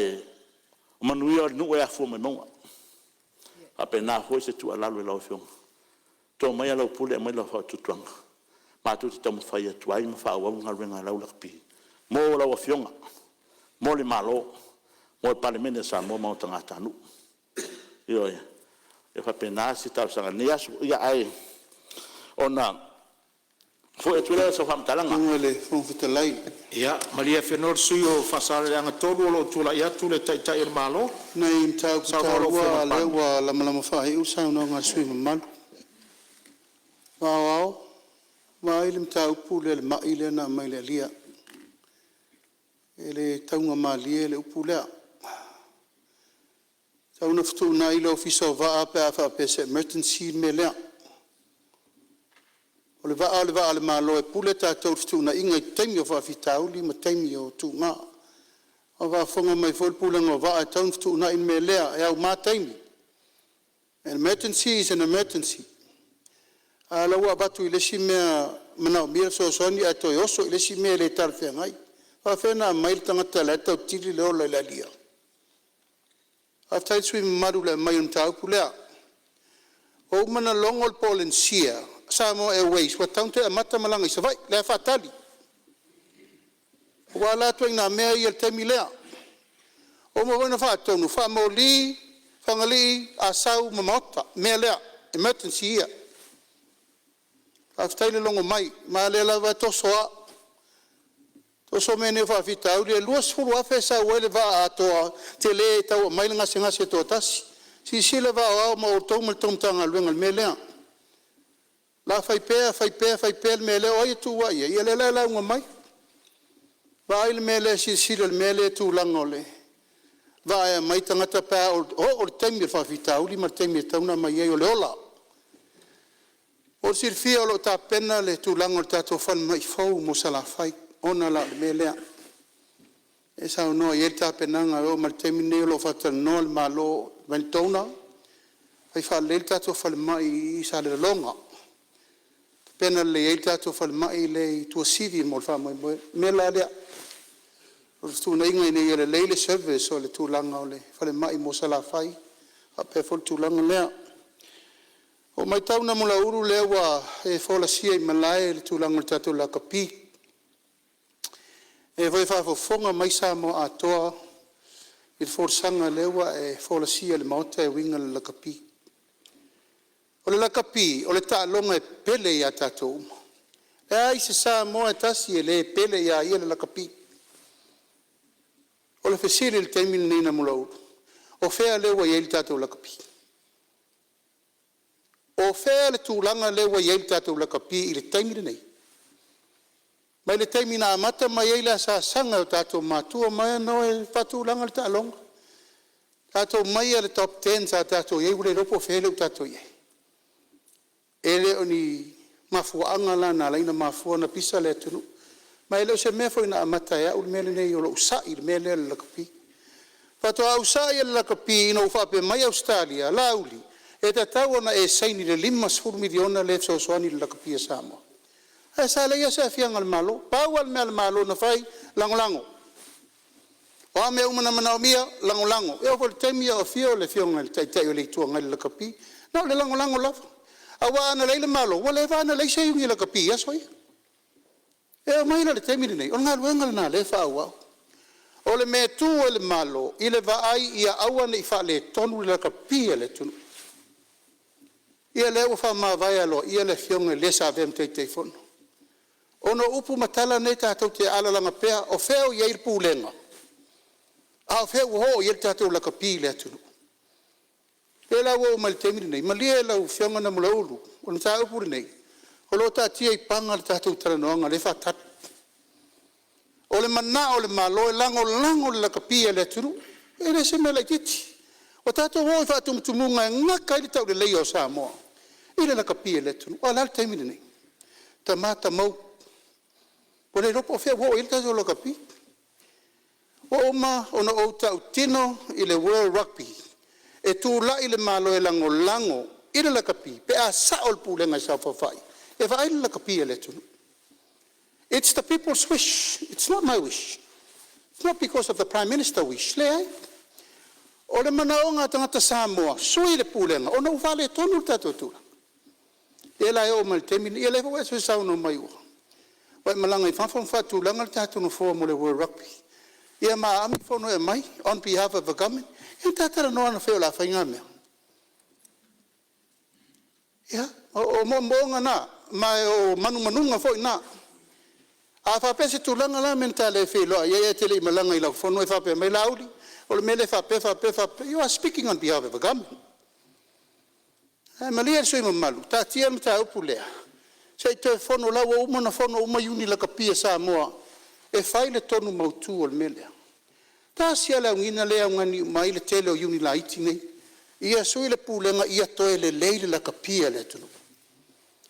o manuia o le nuu e afua mai mauga. E faapena foi se tuualalo i lau Afioga, to maia lau pule aumai lau faatuatuaga, matou te taumafai atu ai ma faaauau galuega a lau lakapi mo lau Afioga, mo le Malo, mo le Palemene o Samoa ma ona tagatanuu. Ioe. E faapena se talosaga i lenei aso. Ia, ae ona foi atu lea o sau faamatalaga… Lau Afioga i le Fofoga Fetalai… Ia malie Afenoa le sui usufono mo Faasaleleaga 3, o lo o tulai atu le Taitai o le Malo. O nai mataupu Saunoa lau taua Afioga i a le o lea Palemia. ua lamalama faaiu le saunoaga a le sui usufono mamalu. Aoao, vaai le mataupu lea i le mai lea na aumai i le alia, e le taugamalie le upu lea. E tatau ona fetuunai le Ofisa o Vaa pe a faapea o se emergency le mea lea. O le vaa o le vaa a le Malo e pule tatou i fetuunaiga i taimi o faafitauli ma taimi o tuga. A o faafofoga mai foi le Pulega o Vaa e tatau ona fetuunai le mea lea, e auma taimi. Emergency is an emergency. A o lea ua avatu i le isi mea e manaomia le fesoasoani ae toe oso i le isi mea e le talafeagai. E faapefea ona aumai le tagata o la e tau tili le ola i le alia? Faafetai i le sui usufono mamalu i le aumai o le mataupu lea. Ua uma ona logo le Polenisia Samoa Airways ua tatau ona toe amata malaga i Savaii, la e faatali. Aua la ituaiga mea ia i le taimi lea. Ua uma foi ona faatonu, faamoli Fagalii Asau ma Maota le mea lea, emergency ia. Faafetai le logo mai, ma o lea lava e toso a, toso mea nei o faafitauli. E $20,000 e sau ai le vaa atoa tele e tau aumai le gasegase e toatasi. Silasila vaa o Ao ma outou ma le tou Matagaluega i le mea lea. O le a fai pea fai pea fai pea le mea lea, o ai e tuuai i ai? Ia lea la e lauga mai. Vaai le mea lea, silasila i le mea lea i le tulaga o le vaa e aumai tagata pe a oo i le taimi o le faafitauli ma le taimi e tatau ona aumai ai, o le ola. Mo le silafia o lo o tapena le tulaga o le tatou falemai fou mo Salafai ona la o le mea lea e saunoa i ai le tapenaga, e oo mai i le taimi lenei o lo o faatalanoa le Malo ma ni donor e fai faalelei le tatou falemai i Salelologa, tapena lelei ai le tatou falemai lea i Tuasivi mo le faamoemoe. O le mea la lea, o le fetuunaiga ina ia lelei le service o le tulaga o le falemai mo Salafai faapea foi le tulaga lea. Ua ou matau Namulauulu o lea ua e folasia i malae le tulaga o le tatou lakapi. lea foi e faafofoga mai Samoa atoa i le folasaga lea ua e folasia i le Maota e uiga i le lakapi. O le lakapi o le taaloga e pele ia tatou uma. E leai se Samoa e tasi e le pele ia ia le lakapi. O le fesili i le taimi lenei Namulauulu, o fea lea ua i ai le tatou lakapi? O fea le tulaga lea ua i ai le tatou lakapi i le taimi lenei? Mai le taimi na amata mai ai le asaasaga e o tatou matua ma o e faatulaga le taaloga, tatou omai le top ten sa tatou i ai ua le iloa po o fea lea ua tatou i ai. E le o ni mafuaaga la na ala ai ona mafua ona pisa le atunuu. Ma e le o se mea foi na amata e au le mea lenei o lou sai i le mea lea o le lakapi. Faatoa ou sai i le lakapi ina ua faapea mai Ausetalia, Laauli, e tatau ona e saini i le $50 miliona lea e fesoasoani i le lakapi a Samoa. Ae sa leai lava se aafiaga o le Malo. Pau lava le mea a le Malo na fai, lagolago. O a mea uma na manaomia, lagolago. E oo foi i le taimi a o afio le Afioga i le Taitai o le Itu Agai i le lakapi, na o le lagolago lava. Aua ana leai le Malo, ua leva lava ona leai se Iuni Lakapi i aso ia. E oo mai la i le taimi lenei, o le galuega lena o lea e faaauau. O le mea e tu ai le Malo i le vaai ia aua ne i faaletonu le lakapi a le atunuu. Ia lea ua faamavae aloaia le afioga i le sa avea ma Taitaifono. Ona o upu ma tala nei tatou te alalaga pea, o fea o i ai le pulega? A o fea ua oo i ai le tatou lakapi i le atunuu? Lea la ua oo mai i le taimi lenei, malie lau Afioga Namulauulu, o le mataupu lenei o lo o taatia i Paga le tatou talanoaga o lea e faatali. O le manao o le Malo e lagolago le lakapi a le atunuu, e le o se mea laitiiti. Ua tatou oo i faatumutumuga e gata ai le tauleleia o Samoa i le lakapi a le atunuu. A o le a le taimi lenei? Tama tamou, ua le iloa po o fea ua oo i ai le tatou lakapi. Ua uma ona ou tautino i le World Rugby, e tulai le Malo e lagolago i le lakapi pe a sao le pulega i saofafai e vaai le lakapi a le atunuu. It's the people's wish, it's not my wish, it's not because of the Prime Minister's wish. Leai, o le manaoga a tagata Samoa, sui le pulega ona ua faaletonu le tatou tulaga. Lea la e oo mai le taimi lenei, ia lea foi ua e saunoa mai ua e malaga i fafo ma faatulaga le tatou nofoa mo le World Rugby, ia ma aami fono e aumai on behalf of the government. Ia na ta talanoa ananafi o le a fai na mea. Ia, o moomooga na, ma o manumanuga foi na. A faapea o se tulaga la le mea na ta le feiloai ai ae te le i malaga i lau fono e faapea mai, Laauli, o le mea lea e faapea, faapea, faapea, you are speaking on behalf of the Government. Ae malie le sui usufono mamalu, taatia le mataupu lea se i toe fono o la ua uma ona fono uma Iuni Lakapi a Samoa e fai le tonu mautu o le mea lea. Tasi lava le augina lea e augani uma ai le tele o Iuni laiti nei, ia sui le Pulega ia toe lelei le lakapi a le atunuu.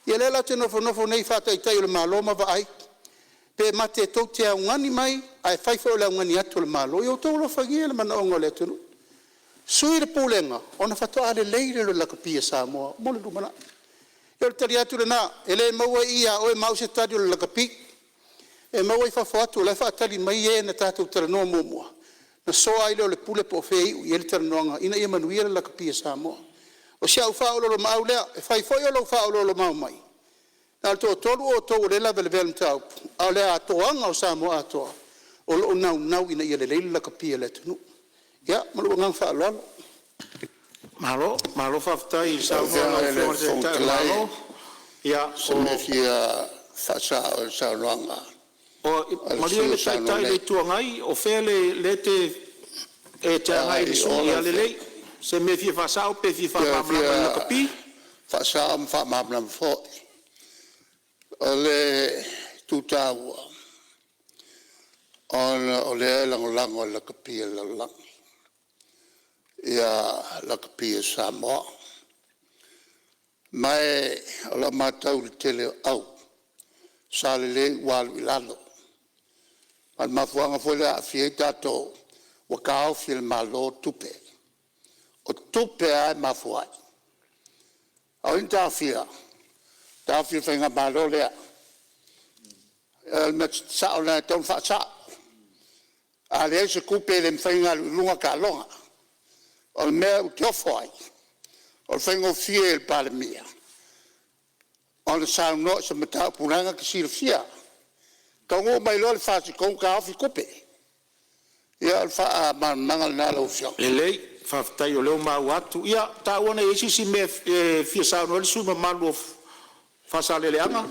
Ia lea la ou te nofonofo nei faa-Taitai o le Malo ma vaai pe mate tou te augani mai ae fai foi o le augani atu a le Malo. Ia outou alofagia le manaoga o le atunuu, sui le Pulega ona faatoa lelei lea o le lakapi a Samoa mo le lumanai. Ia o le tali atu lena, e le maua i i ia oe ma au se tali o le lakapi, e maua i fafo atu o la e faatali mai e na tatou talanoa muamua ona soa ai lea o le pule po o fea e iu i ai le talanoaga ina ia manuia le lakapi a Samoa. O si au faaoloolomaau lea, e fai foi o lou faaoloolomaau mai, na o le toatolu outou o lea e lavelavea i le mataupu, a o le atoaga o Samoa atoa o lo o naunau ina ia lelei le lakapi a le atunuu. Ia ma lou agaga faaaloalo. Malo, malo faafetai i Lau lau Afioga i le Afioga i le Fofoga Taitai o le Fetalai, Malo. Ia o se mea e fia faasao i le saunoaga a le Malie sui usufono le o Saunoa Taitai o le nei. Itu Agai, o fea le e te E agai i agai le i sui o usufono? lau Ia afioga. lelei, o se mea e fia faasao pe fia E faamalamalama fia i le lakapi? faasao ma faamalamalama foi. O le itu taua, ona o lea e lagolago e le lakapi a le lalolagi lakapi a Samoa. Ma o lau matau i le tele o au sa lelei ua alu i lalo. A o le mafuaaga foi lea e aafia ai tatou ua taofi e le Malo tupe. O tupe lava e mafua ai. A o ai na taofia? Na taofi e le Faigamalo lea. O le mea sao lena e tatau ona faasao. A leai se tupe e le mafai ona alu i luga taaloga. O le mea ou te ofo ai, o le faigofie i le Palemia ona saunoa i se mataupu la e na te silafia Taunuu mai loa le FAST i totonu taofi tupe. Ia o le faamalamalamaga lena lau Afioga. Lelei, faafetai o lea ua maua atu. Ia, taua ne i i ai se isi mea e fia saunoa ai le sui usufono mamalu o Faasaleleaga.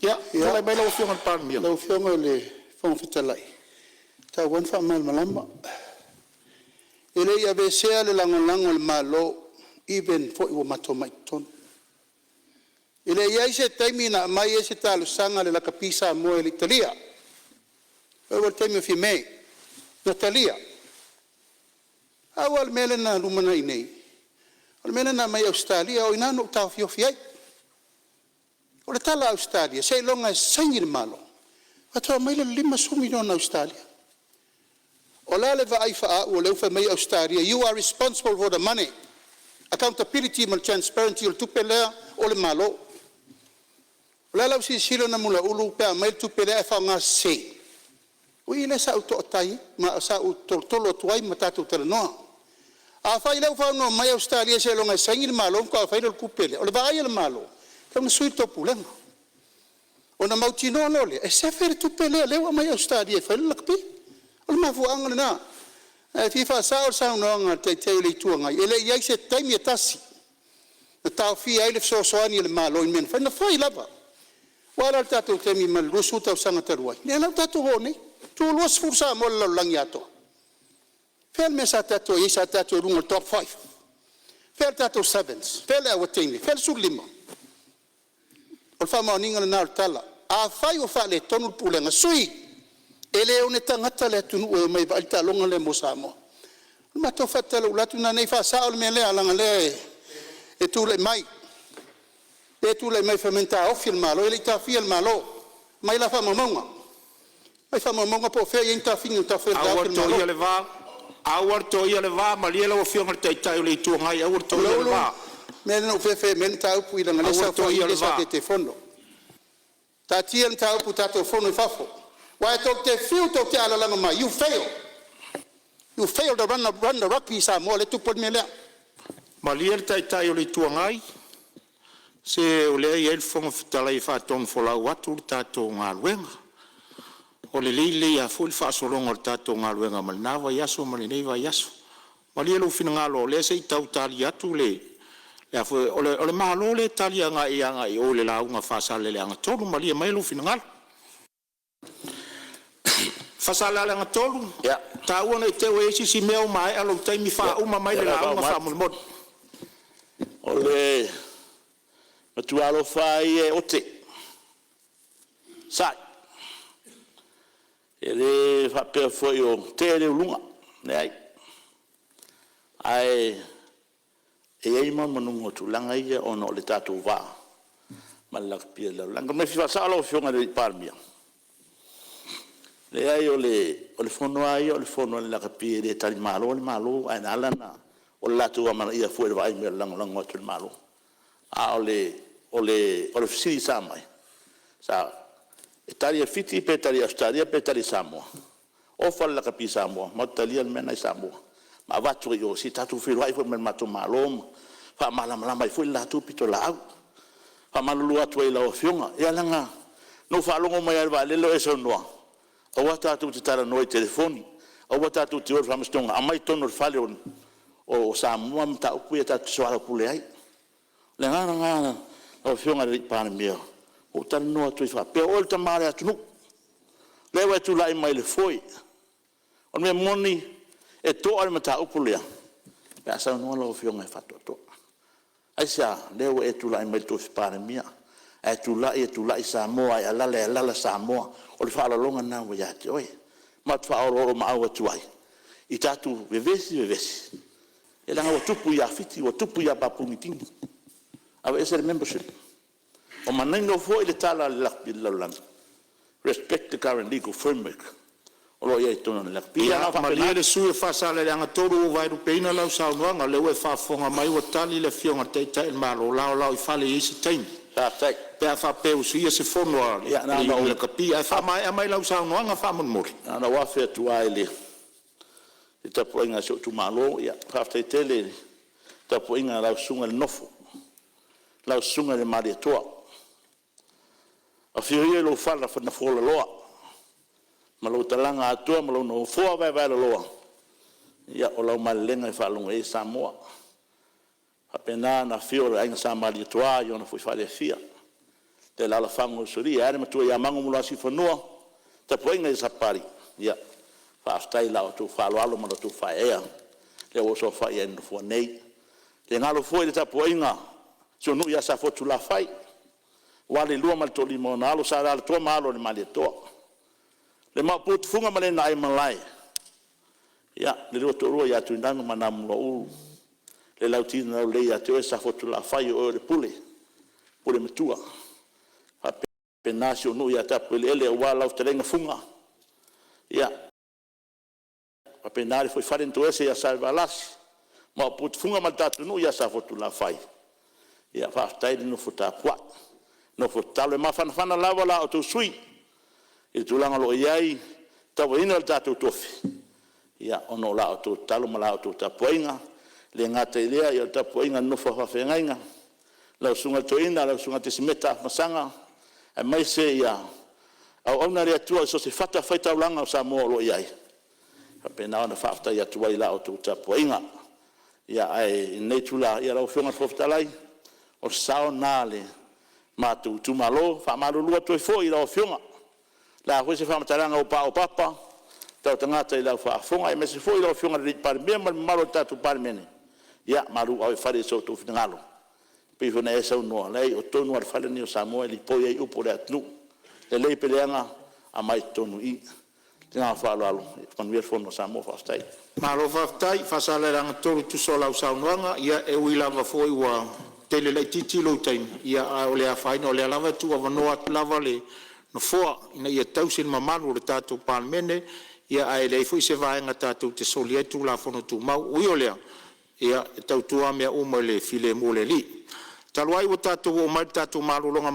Ia, tulai mai lau Afioga i le Palemia. Lau Afioga i le Fofoga Fetalai, e tatau lava ona faamalamalama. E le i aveesea le lagolago a le Malo even foi ua matou omai i totonu. E le i i ai se taimi na aumai ai se talosaga a le Lakapi Samoa e le i talia. E oo foi i le taimi o Fiame, na talia. Pau lava le mea lea na lumanai nei, o le mea lea na aumai e Ausetalia, o i ina na ou taofiofi ai. O le tala a Ausetalia, seiloga e saini le Malo faatoa aumai lea o le $50 miliona Ausetalia. O le a le vaai faau o lea ua fai mai Ausetalia, you are responsible for the money, accountability ma le transparency o le tupe lea o le Malo. O le a lau silasila Namulauulu pe a aumai le tupe lea ae faaaogasese? O i lea sa ou toatai ai ma sa ou tolotolo atu ai ma tatou talanoa. Afai o lea ua faunoa mai Ausetalia seiloga e saini le Malo ona faatoa fai lea o le tupe lea, o le vaai a le Malo, e tatau ona sui le taupulega ona mautinoa loa lea e sefe le tupe lea ua aumai e Ausetalia e fai ai le lakapi. O le mafuaaga lena. Ae fia faasao le saunoaga a le Taitai o le Itu Agai, e le i i ai se taimi e tasi na taofia ai le fesoasoani a le Malo i mea na fai, na fai lava. Ua a la le tatou taimi mai le 20 tausaga talu ai? Lea la ua tatou oo nei, e toa-20 Samoa i le lalolagi atoa. Fea le mea sa tatou i ai? Sa tatou i luga o le top 5. Fea le tatou sevens? Fea le auateine? Fea le 15? O le faamaoniga lena o le tala. Afai o faaletonu le pulega, sui. E le one tagata le atunuu e omai e vaai le taaloga lea mo Samoa. O le matou faatalaula atu lena ina ia faasao le mea lea leaga o lea e tulai mai, lea e tulai mai fai mai na taofi e le Malo. E le i taofia e le Malo, aumai la faamaumauga, aumai faamaumauga po o fea e i ai ni taofiga na taofi ai e le Malo. Aua le va, aua le toia le va, malie lau Afioga i le Taitai o le Itu Agai, aua le toia le Faleulu, va. o le mea lea na ou fefe ai i le mataupu leaga o lea Aua sa le saofai toia ai le le sa va. Taitaifono. Taatia le mataupu i tatou fono i fafo, aua tou te fiu tou te alalaga mai, you fail, you fail to run the rugby in Samoa lea e tupu ai le mea lea. Malie le Taitai o le Itu Agai, se o lea e i ai le Fofoga Fetalai e faatonufolau atu le tatou galuega. Ua lelei lelei lava foi le faasologa o le tatou galuega mai lena vaiaso ma lenei vaiaso. Malie lou finagalo o lea se i tau tali atu le a o le Malo lea e tali agai i o i le lauga a Faasaleleaga 3. Malie maia lou finagalo. Faasaleleaga 3, taua ne i te i ua i ai se isi mea ua maea lou taimi, faauma mai le Ia, o le a lauga faauma atu. faamolemole. O le matua alofa lava ia e ote, sa'i. E le faapea foi o te'e le uluga, leai. Ae i ai manumanuga o tulaga ia ona o le tatou va ma le lakapi o le lalolagi. O le mea e fia faasao lau Afioga i le Palemia, leai o le fono lava ia o le fono a le lakapi e le talimalo le Malo, ae na ala ona… o le latou amanaia foi i le vaai mai o le lagolago atu a le Malo. A o le fesili sa aumai, e tali e Fiti pe tali e Ausetalia pe tali e Samoa? Ofa le lakapi Samoa, matou te talia le mea lena i Samoa ma avatu ai i o, se i tatou feiloai foi ma le matou Malo ma faamalamalama ai foi le latou pitolaau. E faamalulu atu ai i lau Afioga, ia leaga na ou faalogo mai lava i le vaalele o e saunoa, aua tatou te talanoa i telefoni, aua tatou te o i le Faamasinoga, aumai i totonu o le fale o Samoa mataupu ia tatou te soalaupule ai. O le agaga lena lau Afioga i le Palemia, ua ou talanoa atu ai faapea, o oe o le tama o le atunuu, o lea ua e tulai mai i le foe. O le mea moni, e to'a le mataupu lea pe a saunoa lau Afioga e faatoatoa. Aisea? O lea ua e tulai mai i le tofi Palemia, a e tulai e tulai Samoa, a e alaala e alaala Samoa. O le faaaloaloga lena ua ia te oe. Ma ou te faaoloolomaau atu ai, i tatou vevesi vevesi, ia leaga ua tupu ia Fiti, ua tupu ia Papua Niu Kini, aveese le membership. Ua manino foi le tala a le lakapi o le lalolagi, respect the current legal framework o lo o i ai i totonu o le lakapi. Ia na Ia ona faapena. malie le sui usufono mo Faasaleleaga 3, ua ou vaelupeina lau saunoaga, o lea ua e faafofoga mai ua tali le Afioga i le Taitai o le Malo, laolao i fale e i ai se taimi Faafetai. pe a faapea ua suia se fono a Ia na le ona Iuni ou Lakapi. Ae faamaea mai lau saunoaga faamolemole. Na ona ou afe atu lava i le tapuaiga a si ou itumalo. Faafetai tele i le tapuaiga a lau Susuga i le Nofo, lau Susuga i le Malietoa. Afio ia i lou fala na fualaloa ma lou talaga atoa ma lou nofoa vaevaeloloa, ia o lau malelega e faalogo i ai Samoa. E faapena ona afio le Aiga Sa Malietoa i ona foi fale e fia, le alaalafaga o Usoalii, ae a le Matua ia Mago ma Luasiufanua, le tapuaiga i Sapapalii, ia faafetai i la outou faaaloalo ma la outou faaeaea lea ua ou saofai ai i le Nofoa nei. E le galo foi le tapuaiga a si ou nuu ia Safotulafai, aua Leilua ma le Toalima o ona alo, Sa Alalatoa ma alo o le Malietoa, le Maopu o Tufuga ma le na Aimalae, ia, le lua toalua ia Tuigage ma Namulauulu, le Lauti na Laulelei ia te oe Safotulafai o oe o le Pule, Pule Matua. E faapena si ou nuu ia Tapueleele aua lau Fetalaiga Fuga, ia faapena le fale na toese ia Salevalasi, Maopu o Tufuga ma le tatou nuu ia Safotulafai, ia faafetai le nofo tapuai, nofo tatalo. E mafanafana lava la outou sui usufono i le tulaga o lo o i ai le tauaveina o le tatou tofi, ona o la outou tatalo ma la outou tapuaiga. E le gata i lea o le tapuaiga a le nofo a faafeagaiga, lau Susuga i le Toeaina lau Susuga Tesimeta Afamasaga, aemaise auauna a le Atua i so o se fatafaitaulaga o Samoa o lo o i ai, e faapena ona faafetai atu ai i la outou tapuaiga. Ae i lenei itula lau Afioga i le Fofoga Fetalai, o le sao lena o le matou itumalo. E faamalulu atu ai foi i lau Afioga, o le a foi se faamatalaga ua paopapa a o tagata i lau faafofoga, aemaise foi lau Afioga i le Palemia ma le mamalu o le tatou Palemene, ia malu ave fale i so outou finagalo. E pei foi ona e saunoa, leai o totonu lava o le fale lenei o Samoa e lipoi ai upu o le atunuu, lelei pe leaga, aumai i totonu i i. Ma le agaga faaaloalo, manuia le fono a Samoa. Faafetai. Malo faafetai Faasaleleaga 3 i tusa o lau saunoaga. Ia e ui lava foi ua tele laitiiti lou taimi, ia ae ua le afaina o lea lava e tuuavanoa atu lava le nofoa ina ia tausi le mamalu o le tatou Palemene, ia ae leai foi se vaega tatou te solia ai Tulafono Tumau. Ui o lea, ia e tautua lava mea uma i le filemu o le Alii. Talu ai ua tatou oo mai i le tatou malologa